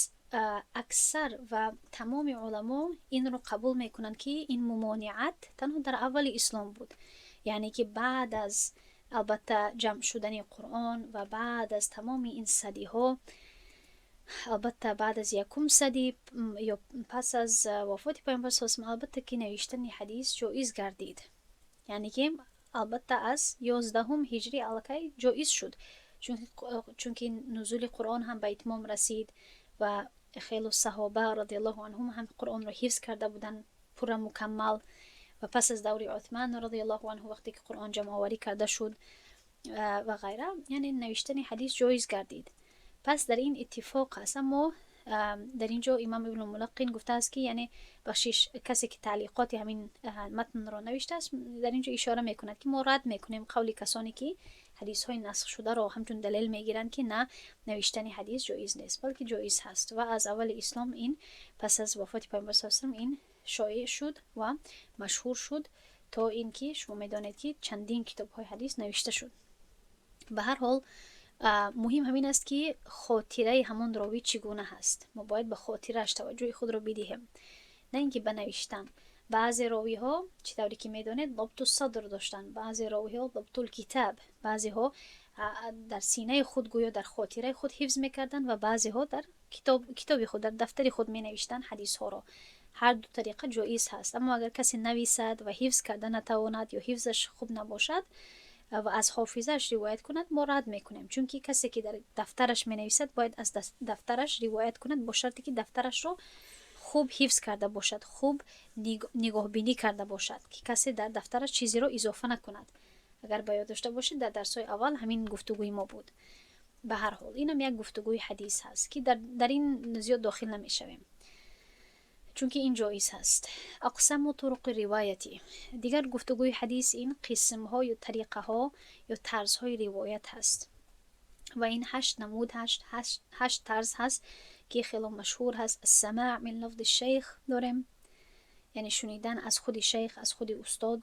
A: аксар ва тамоми уламо инро қабул мекунанд, ки ин мумониат танҳо дар аввали ислом буд, яъне ки баъд аз, албатта, ҷамъ шудани Қуръон ва баъд аз тамоми ин садиҳо, албатта баъд аз якум садӣ ё пас аз вафоти Пайғамбар с салам, албатта ки навиштани ҳадис ҷоиз гардид, яъне ки албатта аз 11-ҳум ҳиҷрӣ аллакай ҷоиз шуд, чунки нузули Қуръон ҳам ба итмом расид ва хело саҳоба радиаллоҳу анҳум ҳам Қуръонро ҳифз карда буданд пурра, мукаммал. Ва пас аз даври Уthман радиаллоҳу анҳу, вақте ки Қуръон ҷамъоварӣ карда шуд ва ғайра, яъне навиштани ҳадис ҷоиз гардид. Пас дар ин иттифоқ аст. Аммо дар ин ҷо имом Ибну Мулаққин гуфтааст, ки, яъне, бахшиш, касе ки таълиқоти ҳамин матнро навиштааст, дар ин ҷо ишора мекунад, ки мо рад мекунем қавли касоне ки ҳадисҳои насхшударо ҳамчун далел мегиранд, ки на, навиштани ҳадис ҷоиз нест, балки ҷоиз ҳаст ва аз аввали ислом ин пас аз вафоти Пайғамбар с салам ин шоеъ шуд ва машҳур шуд, то ин ки шумо медонед, ки чандин китобҳои ҳадис навишта шуд. Ба ҳар ҳол, муҳим ҳамин аст, ки хотираи ҳамон ровӣ чӣ гуна ҳаст. Мо бояд ба хотирааш таваҷҷӯҳи худро бидиҳем, на ин ки ба навиштан. Баъзе ровиҳо, чӣ тавре ки медонед, ضبط الصدر доштанд, баъзе ровиҳо ضبط الكتاب, баъзеҳо дар синаи худ, гӯё дар хотираи худ ҳифз мекарданд ва баъзеҳо дар китоби худ, дар дафтари худ менавиштанд ҳадисҳоро. Ҳар ду тариқа ҷоиз ҳаст. Аммо агар касе нависад ва ҳифз карда натавонад ё ҳифзаш хуб набошад ва аз ҳофизааш ривоят кунад, мо рад мекунем, чунки касе ки дар дафтараш менависад, бояд аз дафтараш ривоят кунад, бо шарте ки дафтарашро хуб ҳифз карда бошад, хуб нигоҳбинӣ карда бошад, ки касе дар дафтараш чизеро изофа накунад. Агар ба ёд дошта бошед, дар дарсҳои аввал ҳамин гуфтугӯи мо буд. Ба ҳар ҳол, инам як гуфтугӯи ҳадис ҳаст, ки дар ин зиёд дохил намешавем, чунки ин ҷоиз ҳаст. أقسام طرق الرواية. Дигар гуфтугӯи ҳадис ин қисмҳо ё тариқаҳо ё тарзҳои ривоят ҳаст ва ин ҳашт намуд, ҳашт тарз ҳаст, ки хело машҳур ҳаст. السماع من لفظ الشيخ дорем, яъне шунидан аз худи шайх, аз худи устод.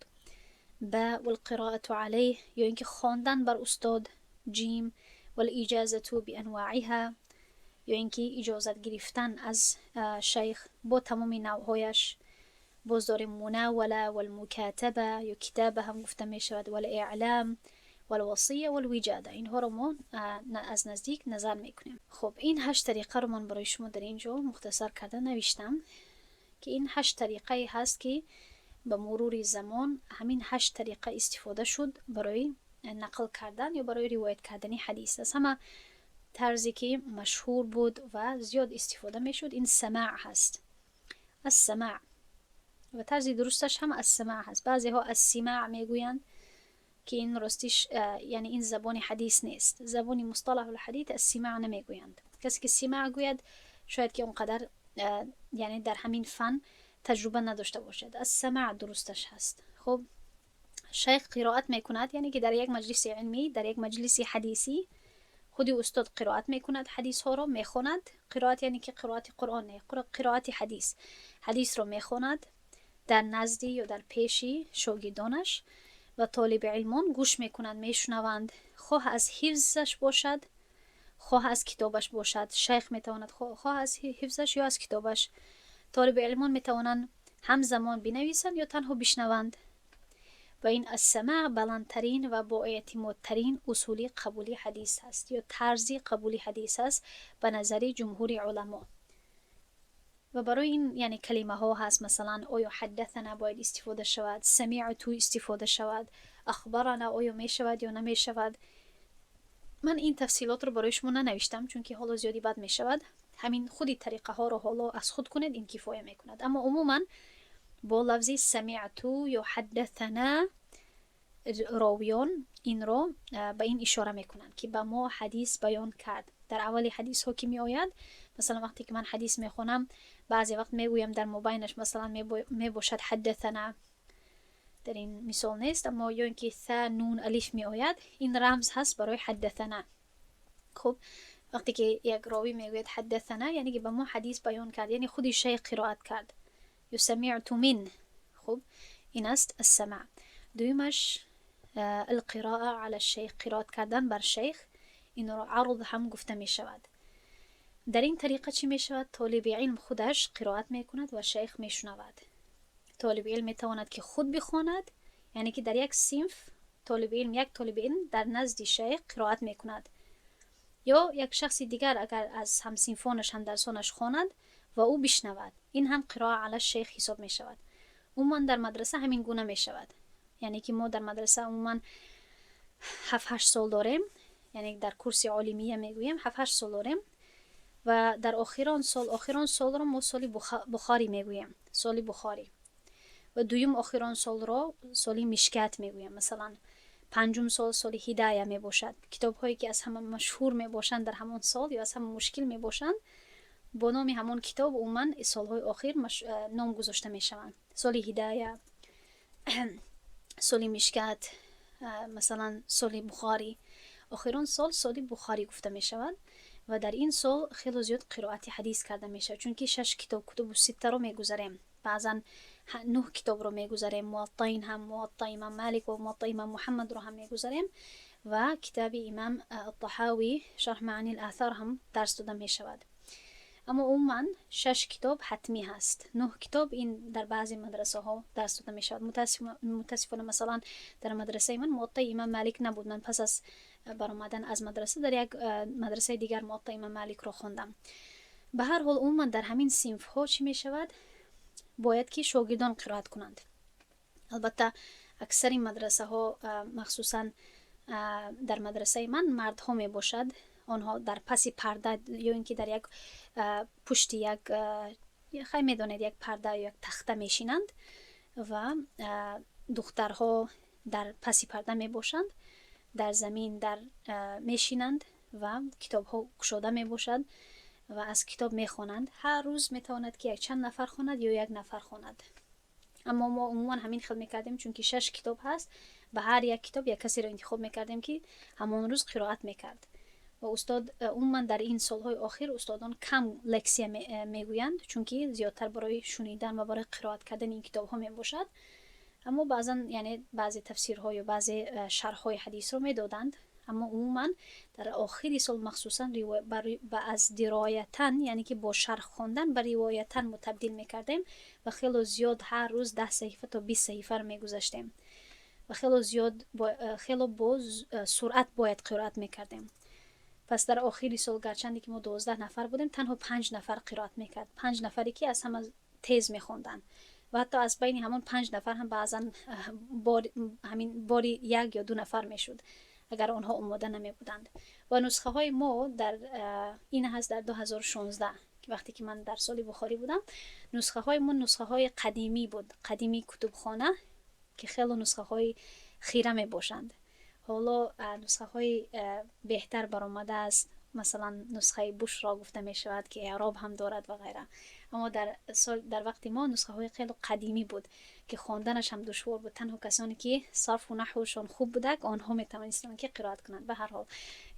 A: Ба والقراءة عليه, ё ин ки хондан бар устод. Ҷим والإجازة بأنواعها, ё ин ки иҷозат гирифтан аз шайх бо тамоми навъҳояш. Боз дорем مناولة والمكاتبة ё كتابة ҳам гуфта мешавад, والإعلام. والوصية والوجادة. اینها رو ما از نزدیک نظر میکنیم. خب، این هشت طریقه رو من برای شما در اینجا مختصر کرده نوشتم که این هشت طریقه هست که به مرور زمان همین هشت طریقه استفاده شد برای نقل کردن یا برای روایت کردن حدیث. از همه طرزی که مشهور بود و زیاد استفاده میشد، این سماع هست، السماع. و طرز درستش هم السماع هست. بعضی ها السماع میگویند که این راستیش یعنی این زبان حدیث نیست. زبان مصطلح الحدیث السماع نمیگویند. کسی که سماع گوید، شاید که اونقدر یعنی در همین فن تجربه نداشته باشد. السماع درستش هست. خب، شیخ قرائت میکند، یعنی که در یک مجلس علمی، در یک مجلس حدیثی، خودی استاد قرائت میکند، حدیث ها رو میخواند. قرائت یعنی که قرائت قرآن نه، قرائت حدیث. حدیث رو میخواند در نزدی یا در پیشی شاگردانش و طالب علمان گوش میکنند، میشنوند. خواه از حفظش باشد، خواه از کتابش باشد. شیخ میتواند خواه از حفظش یا از کتابش، طالب علمان میتوانند همزمان بنویسند یا تنها بشنوند. و این السماع بلندترین و با اعتمادترین اصولی قبولی حدیث است یا طرزی قبولی حدیث است به نظر جمهور علما. و برای این یعنی کلمه ها هست، مثلا آیا حدثنا باید استفاده شود، سمعت استفاده شود، اخبرنا آیا می شود یا نمی شود. من این تفصیلات رو برای شما ننوشتم، چون که حالا زیادی بد می شود. همین خودی طریقه ها رو حالا از خود کنید، این کفایه می کند. اما عموما با لفظ سمعت یا حدثنا راویان این رو به این اشاره میکنند که به ما حدیث بیان کرد. در اول حدیث ها که می آید، مثلا وقتی که من حدیث میخونم، بعضی وقت میگویم، در مبینش مثلا می باشد حدثنا. در این مثال نیست، اما یا اینکه ث نون الف می آید، این رمز هست برای حدثنا. خب، وقتی که یک راوی میگوید حدثنا، یعنی که به ما حدیث بیان کرد، یعنی خودی شیخ قرائت کرد، یا سمعت من. خب، این است السماع. دویمش القراءة على الشیخ، قرائت کردن بر شیخ. این را عرض هم گفته می شود. در این طریقه چی می شود؟ طالب علم خودش قرائت می کند و شیخ می شنود. طالب علم می تواند که خود بخواند، یعنی که در یک صنف طالب علم، یک طالب علم در نزد شیخ قرائت می کند، یا یک شخص دیگر اگر از همصنفانش، همدرسانش خواند و او بشنود، این هم قراءة علی الشیخ حساب می شود. عموما در مدرسه همین گونه می شود، یعنی که ما در مدرسه عموما 7-8 سال داریم، یعنی در کورس عالمیه میگوییم 7-8 سال داریم و در آخران سال، آخران سال را ما سال بخاری میگوییم، سال بخاری، و دویم آخران سال را سال مشکات میگوییم. مثلا پنجم سال، سال هدایه می باشد. کتاب هایی که از همه مشهور می باشند در همان سال یا از همه مشکل می باشند، با نام همان کتاب عموما سالهای آخر نام گذاشته می شوند. سال هدایه، سال مشکات، مثلا سال بخاری. آخران سال، سال بخاری گفته می شود و در این سال خیلی زیاد قرائت حدیث کرده می شود، چون که شش کتاب کتب سته رو میگذریم، بعضا نه کتاب رو میگذریم. موطئین هم، موطأ امام مالک و موطأ امام محمد رو هم میگذریم و کتاب امام الطحاوی، شرح معانی الاثار هم درس داده می شود. اما عموما شش کتاب حتمی هست، نه کتاب این در بعضی مدرسه ها درس داده می شود. متاسفانه مثلا در مدرسه من موطأ امام مالک نبود. من پس از برآمدن از مدرسه در یک مدرسه دیگر موطأ امام مالک رو خوندم. به هر حال، عموما در همین صنف ها چی می شود؟ باید که شاگردان قرائت کنند. البته اکثر مدرسه ها، مخصوصا در مدرسه من، مردها می باشد. آنها در پس پرده یا اینکه در یک پشت یک، خیلی میدانید، یک پرده یا یک تخته میشینند و دخترها در پس پرده می باشند، در زمین در میشینند و کتاب ها گشوده می باشد و از کتاب میخوانند. هر روز میتواند که یک چند نفر خواند یا یک نفر خواند، اما ما عموما همین خل میکردیم، چون که شش کتاب هست، به هر یک کتاب یک کسی را انتخاب میکردیم که همان روز قرائت میکرد. و استاد عموما در این سالهای آخر استادان کم лексия میگویند، چون که زیادتر برای شنیدن و برای قرائت کردن این کتاب ها میباشد. اما بعضا یعنی بعضی تفسیرها یا بعضی شرح های حدیث رو میدادند. اما عموما در آخری سال مخصوصا از درایتا، یعنی که با شرح خواندن، به روایتا متبدل میکردیم و خیلی زیاد هر روز 10 صحیفه تا 20 صحیفه رو میگذاشتیم. Ва хело зиёд, хело бо суръат бояд қироат мекардем. Пас дар охири сол, гарчанде ки мо 12 нафар будем, танҳо панҷ нафар қироат мекард, панҷ нафаре ки аз ҳама тез мехонданд. Ва ҳатто аз байни ҳамон панҷ нафар ҳам баъзан ҳамин бори як ё ду нафар мешуд, агар онҳо омода намебуданд. Ва нусхаҳои мо дар ин ҳаст, дар 2016, вақте ки ман дар соли Бухорӣ будам, нусхаҳои мо нусхаҳои қадимӣ буд, қадими кутубхона, ки хело нусхаҳои хира мебошанд. Ҳоло нусхаҳои беҳтар баромадааст, масалан, нусхаи Бушро гуфта мешавад, ки эъроб ҳам дорад ва ғайра. Аммо дар вақти мо нусхаҳои хело қадимӣ буд, ки хонданаш ҳам душвор буд. Танҳо касоне ки сарфу наҳвшон хуб будак, онҳо метавонистанд, ки қироат кунанд. Ба ҳар ҳол,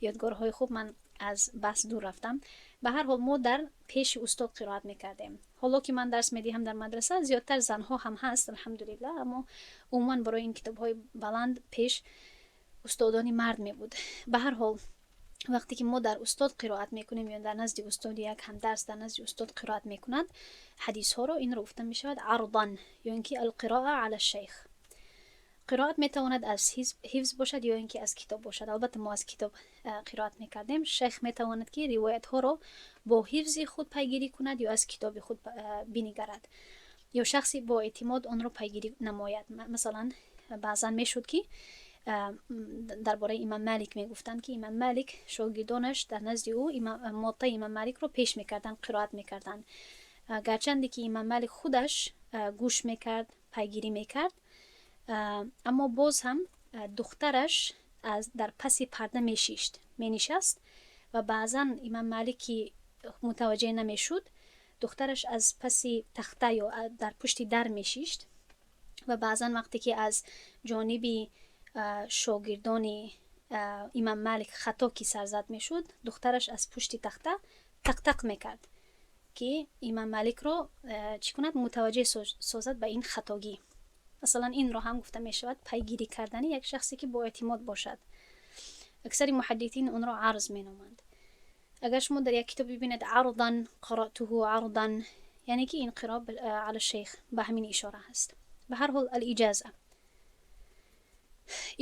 A: ёдгорҳои хуб, ман аз баҳс дур рафтам. Ба ҳар ҳол, мо дар пеши устод қироат мекардем. Ҳоло ки ман дарс медиҳам дар мадраса, зиёдтар занҳо ҳам ҳаст, алҳамдулиллаҳ, аммо умуман барои ин китобҳои баланд пеш устодони мард мебуд. Ба ҳар ҳол, вақте ки мо дар устод қироат мекунем ё дар назди устоди як ҳамдарс, дар назди устод қироат мекунад ҳадисҳоро, инро гуфта мешавад عرضا ё ин ки القراءة على الشيخ. Қироат метавонад аз ҳифз бошад ё ин ки аз китоб бошад. Албатта, мо аз китоб қироат мекардем. Шайх метавонад, ки ривоятҳоро бо ҳифзи худ пайгирӣ кунад ё аз китоби худ бинигарад ё шахси бо эътимод онро пайгирӣ намояд. Масалан, баъзан мешуд, ки дар бораи Имам Малик мегуфтанд, ки Имам Малик шогирдонаш дар назди ӯ Муаттаи Имам Маликро пеш мекарданд, қироат мекарданд. Гарчанде ки Имам Малик худаш гӯш мекард, пайгирӣ мекард, аммо боз ҳам духтараш дар паси парда мешишт, менишаст. Ва баъзан Имам Малик ки мутаваҷҷеҳ намешуд, духтараш аз паси тахта ё дар пушти дар мешишт. Ва баъзан вақте ки аз ҷониби шогирдони Имам Малик хато ки сарзад мешуд, духтараш аз пушти тахта тақтақ мекард, ки Имам Маликро чӣ кунад, мутаваҷҷеҳ созад ба ин хатогӣ. Масалан, инро ҳам гуфта мешавад пайгирӣ кардани як шахсе, ки боэътимод бошад. Аксари муҳаддитин онро عرض меноманд. Агар шумо дар як китоб бибинед عرضا، قرأته عرضا، яъне ки ин قراءة على الشيخ ба ҳамин ишора ҳаст. Ба ҳар ҳол, الإجازة,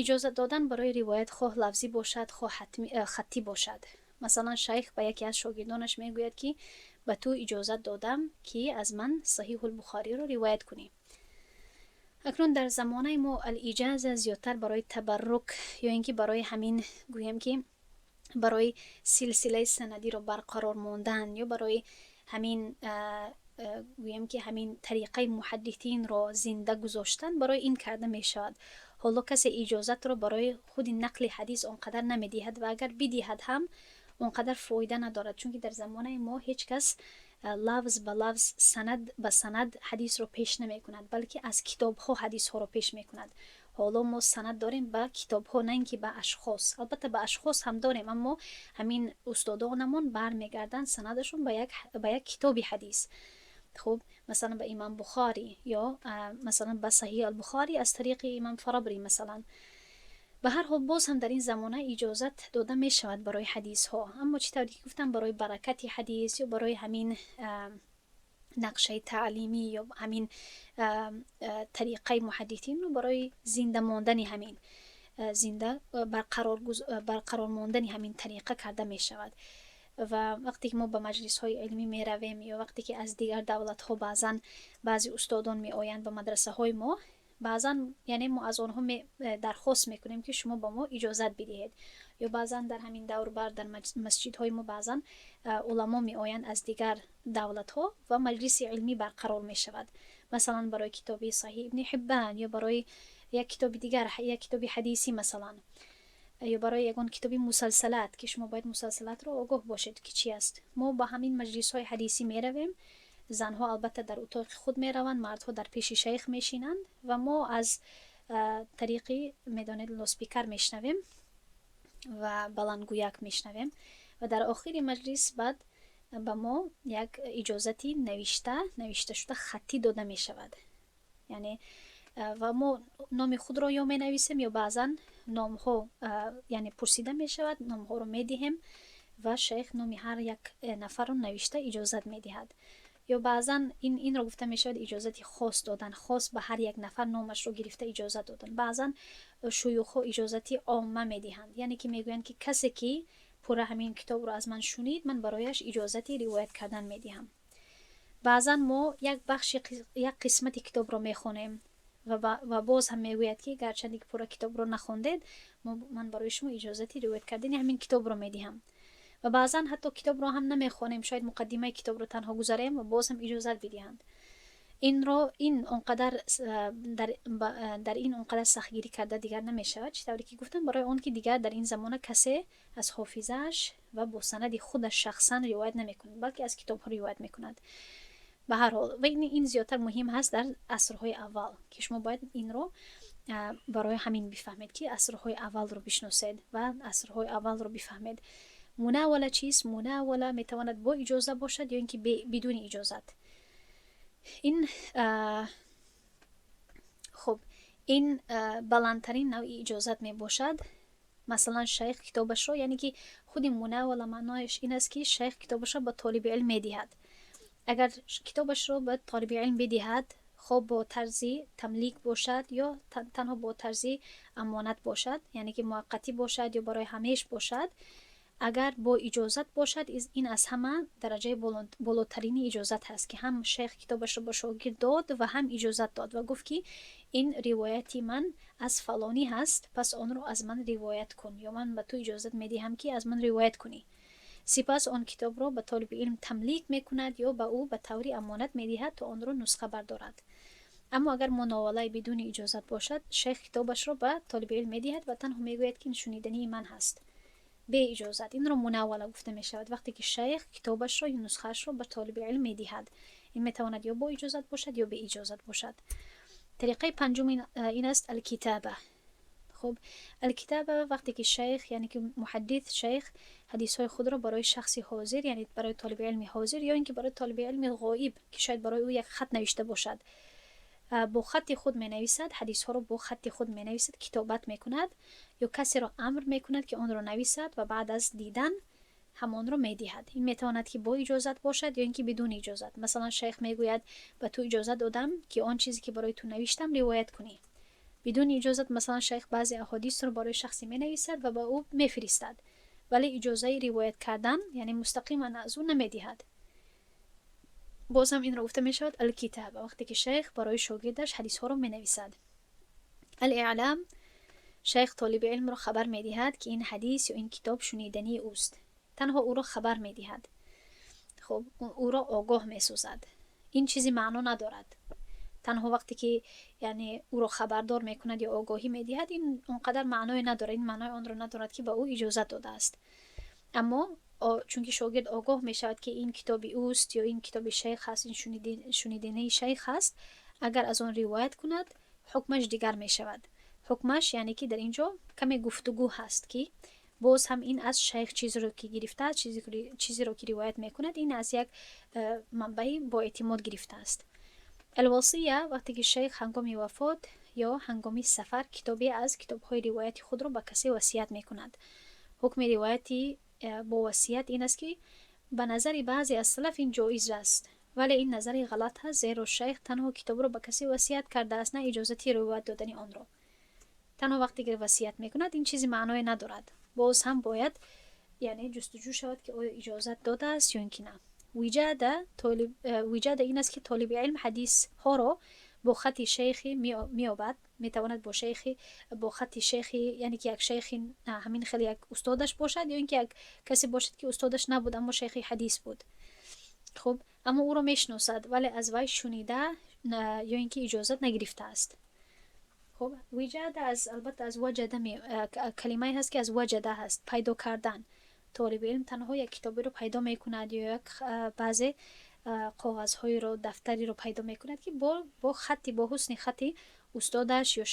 A: иҷозат додан барои ривоят, хоҳ лафзӣ бошад, хоҳ хаттӣ бошад. Масалан, шайх ба яке аз шогирдонаш мегӯяд, ки ба ту иҷозат додам, ки аз ман Саҳиҳулбухориро ривоят кунӣ. Акнун дар замонаи мо الإجازة зиёдтар барои табаррук ё ин ки барои ҳамин, гӯем ки, барои силсилаи санадиро барқарор мондан ё барои ҳамин, гӯем ки, ҳамин тариқаи муҳаддитинро зинда гузоштан, барои ин карда мешавад. Ҳоло касе иҷозатро барои худи нақли ҳадис он қадар намедиҳад ва агар бидиҳад ҳам, он қадар фоида надорад, чунки дар замонаи мо ҳеҷ кас лафз ба лафз, санад ба санад ҳадисро пеш намекунад, балки аз китобҳо ҳадисҳоро пеш мекунад. Ҳоло мо санад дорем ба китобҳо, на ин ки ба ашхос. Албатта, ба ашхос ҳам дорем, аммо ҳамин устодонамон бармегарданд санадашон ба як китоби ҳадис. Хуб, масалан, ба Имам Бухорӣ ё масалан ба Саҳиҳ Албухорӣ аз тариқи Имам Фарабрӣ масалан. Ба ҳар ҳол, боз ҳам дар ин замона иҷозат дода мешавад барои ҳадисҳо, аммо чӣ тавре ки гуфтам, барои баракати ҳадис ё барои ҳамин нақшаи таълимӣ ё ҳамин тариқаи муҳаддитинро барои зинда мондани ҳамин, зинда барқарор мондани ҳамин тариқа карда мешавад. Ва вақте ки мо ба маҷлисҳои илмӣ меравем ё вақте ки аз дигар давлатҳо баъзан баъзе устодон меоянд ба мадрасаҳои мо, баъзан, яъне, мо аз онҳо дархост мекунем, ки шумо ба мо иҷозат бидиҳед. Ё баъзан дар ҳамин даврубар, дар масҷидҳои мо баъзан уламо меоянд аз дигар давлатҳо ва маҷлиси илмӣ барқарор мешавад, масалан, барои китоби Саҳиҳ Ибни Ҳиббан ё барои як китоби дигар, як китоби ҳадисӣ масалан, ё барои ягон китоби мусалсалат, ки шумо бояд мусалсалатро огоҳ бошед, ки чи аст. Мо ба ҳамин маҷлисҳои ҳадисӣ меравем. Занҳо албатта дар утоқи худ мераванд, мардҳо дар пеши шайх мешинанд ва мо аз тариқи, медонед, loudspeaker мешнавем ва баландгӯяк мешнавем. Ва дар охири маҷлис баъд ба мо як иҷозати навишташуда, хаттӣ дода мешавад, яъне, ва мо номи худро ё менависем ё баъзан номҳо, яъне, пурсида мешавад, номҳоро медиҳем ва шайх номи ҳар як нафарро навишта иҷозат медиҳад. Ё баъзан инро гуфта мешавад иҷозати хос додан, хос ба ҳар як нафар номашро гирифта иҷозат додан. Баъзан шуюхҳо иҷозати омма медиҳанд, яъне ки мегӯянд, ки касе ки пурра ҳамин китобро аз ман шунид, ман барояш иҷозати ривоят кардан медиҳам. Баъзан мо як бахши, як қисмати китобро мехонем ва боз ҳам мегӯяд, ки гарчанде ки пурра китобро нахондед, ман барои шумо иҷозати ривоят кардани ҳамин китобро медиҳам. Ва баъзан ҳатто китобро ҳам намехонем, шояд муқаддимаи китобро танҳо гузарем ва боз ҳам иҷозат бидиҳанд. Инро ин он қадар дар ин он қадар сахтгирӣ карда дигар намешавад, чӣ тавре ки гуфтам, барои он ки дигар дар ин замона касе аз ҳофизааш ва бо санади худаш шахсан ривоят намекунад, балки аз китобҳо ривоят мекунад. Ба ҳар ҳол, ва ин зиёдтар муҳим ҳаст дар асрҳои аввал, ки шумо бояд инро барои ҳамин бифаҳмед, ки асрҳои аввалро бишносед ва асрҳои аввалро бифаҳмед. Мунавала чист? Мунавала метавонад бо иҷоза бошад ё ин ки бидуни иҷозат. Ин хуб, ин баландтарин навъи иҷозат мебошад. Масалан, шайх китобашро, яъне ки худи мунавала маънояш ин аст, ки шайх китобашро ба толиби илм медиҳад. Агар китобашро ба толиби илм бидиҳад, хоб бо тарзи тамлик бошад ё танҳо бо тарзи амонат бошад, яъне ки муваққатӣ бошад ё барои ҳамеш бошад, агар бо иҷозат бошад, ин аз ҳама дараҷаи болотарини иҷозат ҳаст, ки ҳам шайх китобашро ба шогирд дод ва ҳам иҷозат дод ва гуфт, ки ин ривояти ман аз фалонӣ ҳаст, пас онро аз ман ривоят кун ё ман ба ту иҷозат медиҳам, ки аз ман ривоят кунӣ. Сипас он китобро ба толиби илм тамлик мекунад ё ба ӯ ба таври амонат медиҳад, то онро нусха бардорад. Аммо агар муновалаи бидуни иҷозат бошад, шайх китобашро ба толиби илм медиҳад ва танҳо мегӯяд, ки ин шунидании ман ҳаст, беиҷозат. Инро мунаввала гуфта мешавад, вақте ки шайх китобашро ё нусхаашро ба толиби илм медиҳад. Ин метавонад ё бо иҷозат бошад, ё беиҷозат бошад. Тариқаи панҷум ин аст алкитаба. Хуб, алкитаба вақте ки шайх, яъне ки муҳаддис, шайх ҳадисҳои худро барои шахси ҳозир, яъне барои толиби илми ҳозир ё ин ки барои толиби илми ғоиб, ки шояд барои ӯ як хат навишта бошад, бо хатти худ менависад, ҳадисҳоро бо хатти худ менависад, китобат мекунад ё касеро амр мекунад, ки онро нависад, ва баъд аз дидан ҳамонро медиҳад. Ин метавонад, ки бо иҷозат бошад ё ин ки бидуни иҷозат. Масалан, шайх мегӯяд: «Ба ту иҷозат додам, ки он чизе ки барои ту навиштам, ривоят кунӣ». Бидуни иҷозат, масалан, шайх баъзе аҳодисро барои шахсе менависад ва ба ӯ мефиристад, вале иҷозаи ривоят кардан, яъне мустақиман аз ӯ намедиҳад. Боз ҳам инро гуфта мешавад алкитаба, вақте ки шайх барои шогирдаш ҳадисҳоро менависад. Алиълам: шайх толиби илмро хабар медиҳад, ки ин ҳадис ё ин китоб шунидании ӯст. Танҳо ӯро хабар медиҳад, хуб, ӯро огоҳ месозад. Ин чизи маъно надорад. Танҳо вақте ки, яъне, ӯро хабардор мекунад ё огоҳӣ медиҳад, ин он қадар маъное надорад, ин маънои онро надорад, ки ба ӯ иҷозат додааст. Аммо чунки шогирд огоҳ мешавад, ки ин китоби ӯст ё ин китоби шайх ҳаст, ин шуниданаи шайх ҳаст, агар аз он ривоят кунад, ҳукмаш дигар мешавад. Ҳукмаш, яъне ки дар ин ҷо каме гуфтугӯ ҳаст, ки боз ҳам ин аз шайх чизеро ки гирифтааст, чизеро ки ривоят мекунад, ин аз як манбаи боэътимод гирифтааст. Алвасия: вақте ки шайх ҳангоми вафот ё ҳангоми сафар китобе аз китобҳои ривояти худро ба касе васият мекунад. Ҳукми ривояти бо васият ин аст, ки ба назари баъзе аз салаф ин ҷоиз аст, вале ин назари ғалат аст, зеро шайх танҳо китобро ба касе васият кардааст, на иҷозати ривоят додани онро. Танҳо вақте ки васият мекунад, ин чизи маъное надорад. Боз ҳам бояд, яъне, ҷустуҷӯ шавад, ки оё иҷозат додааст ё ин ки на. Виҷада: виҷада ин аст, ки толиби илм ҳадисҳоро бо хати шайхи меёбад. Метавонад бо шайхи, бо хати шайхи, яъне ки як шайхи ҳамин хеле як устодаш бошад ё ин ки як касе бошад, ки устодаш набуд, аммо шайхи ҳадис буд, хуб, аммо ӯро мешиносад, вале аз вай шунида ё ин ки иҷозат нагирифтааст. Хуб, виҷада аз, албатта, аз ваҷада, калимае ҳаст, ки аз ваҷада ҳаст, пайдо кардан. Толиби илм танҳо як китоберо пайдо мекунад ё як баъзе коғазҳоеро, дафтареро пайдо мекунад, ки бо хатти, бо ҳусни хати устодаш ё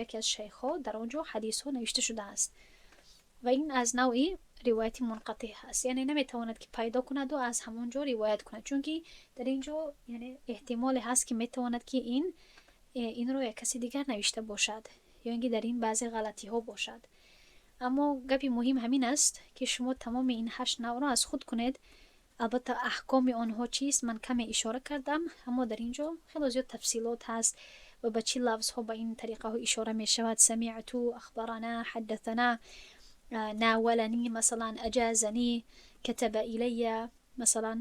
A: яке аз шайхҳо дар он ҷо ҳадисҳо навишта шудааст. Ва ин аз навъи ривояти мунқатеъ ҳаст, яъне наметавонад, ки пайдо кунаду аз ҳамон ҷо ривоят кунад, чунки дар ин ҷо, яъне, эҳтимоле ҳаст, ки метавонад, ки инро як каси дигар навишта бошад ё ин ки дар ин баъзе ғалатиҳо бошад. Аммо гапи муҳим ҳамин аст, ки шумо тамоми ин ҳашт навъро аз худ кунед. Албатта, аҳкоми онҳо чист, ман каме ишора кардам, аммо дар ин ҷо хело зиёд тафсилот ҳаст ва ба чӣ лафзҳо ба ин тариқаҳо ишора мешавад: سمعت، أخبرنا، حدثنا، ناولني масалан، أجازني، كتب إلي масалан،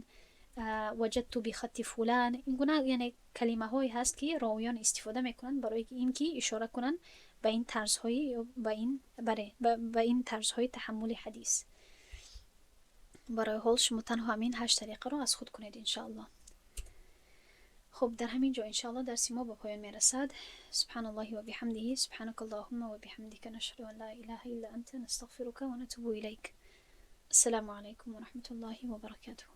A: وجدت بخط فلان. Ин гуна, яъне калимаҳое ҳаст, ки ровиён истифода мекунанд барои ин ки ишора кунанд ба ин тарзҳои, ба ин, бале, ба ин тарзҳои таҳаммули ҳадис. Барои ҳол шумо танҳо ҳамин ҳашт тариқаро аз худ кунед, иншоаллоҳ. Хуб, дар ҳамин ҷо, иншоаллоҳ, дарси мо ба поён мерасад. سبحان الله وبحمده، سبحانك اللهم وبحمدك، نشهد أن لا إله إلا أنت، نستغفرك ونتوب إليك. السلام عليكم ورحمة الله وبركاته.